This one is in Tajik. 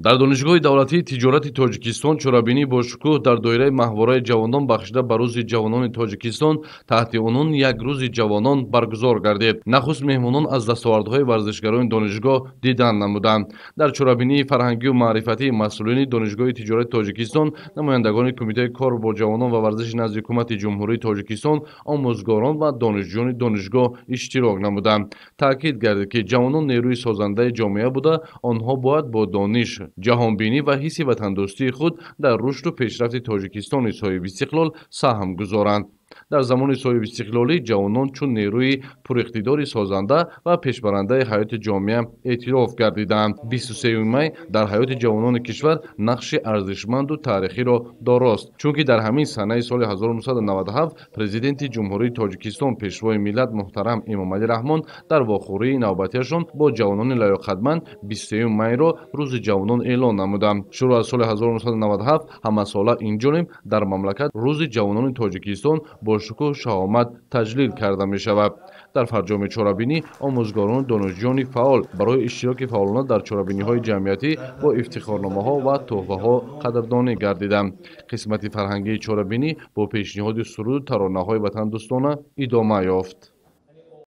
Дар Донишгоҳи давлатии тиҷорати Тоҷикистон чорабинии бошукӯҳ дар доираи маҳвораи ҷавонон бахшида ба Рӯзи ҷавонони Тоҷикистон таҳти унвони «Як рӯзи ҷавонон» баргузор гардид. Нахуст меҳмонон аз дастовардҳои варзишгарони донишгоҳ дидан намуданд. Дар чорабинии фарҳангию маърифатӣ масъулини Донишгоҳи тиҷорати Тоҷикистон, намояндагони Кумитаи кор бо ҷавонон ва варзиши назди Ҳукумати Ҷумҳурии Тоҷикистон, омӯзгорон ва донишҷӯёни донишгоҳ иштирок намуданд. Таъкид гардид, ки ҷавонон нерӯи созандаи ҷомеа буда, онҳо бояд бо дониш, ҷаҳонбинӣ ва ҳисси ватандӯстии худ дар рушду пешрафти Тоҷикистони соҳибистиқлол саҳм гузоранд. Дар замони соҳибистиқлолӣ ҷавонон чун нерӯи пуриқтидори созанда ва пешбарандаи ҳаёти ҷомеа эътироф гардидаанд. 23 май дар ҳаёти ҷавонони кишвар нақши арзишманду таърихиро дорост, чунки дар ҳамин санаи соли 1997 Президенти Ҷумҳурии Тоҷикистон, Пешвои миллат муҳтарам Эмомалӣ Раҳмон дар вохӯрии навбатиашон бо ҷавонони лаёқатманд 23 майро Рӯзи ҷавонон эълон намуданд. Шурӯъ аз соли 1997 ҳамасола инҷониб дар мамлакат Рӯзи ҷавонони Тоҷикистон бо шукӯҳу шаҳомат таҷлил карда мешавад. Дар фарҷоми чорабинӣ омӯзгорону донишҷӯёни фаъол барои иштироки фаъолона дар чорабиниҳои ҷамъиятӣ бо ифтихорномаҳо ва тӯҳфаҳо қадрдонӣ гардиданд. Қисмати фарҳангии чорабинӣ бо пешниҳоди суруду таронаҳои ватандӯстона идома ёфт.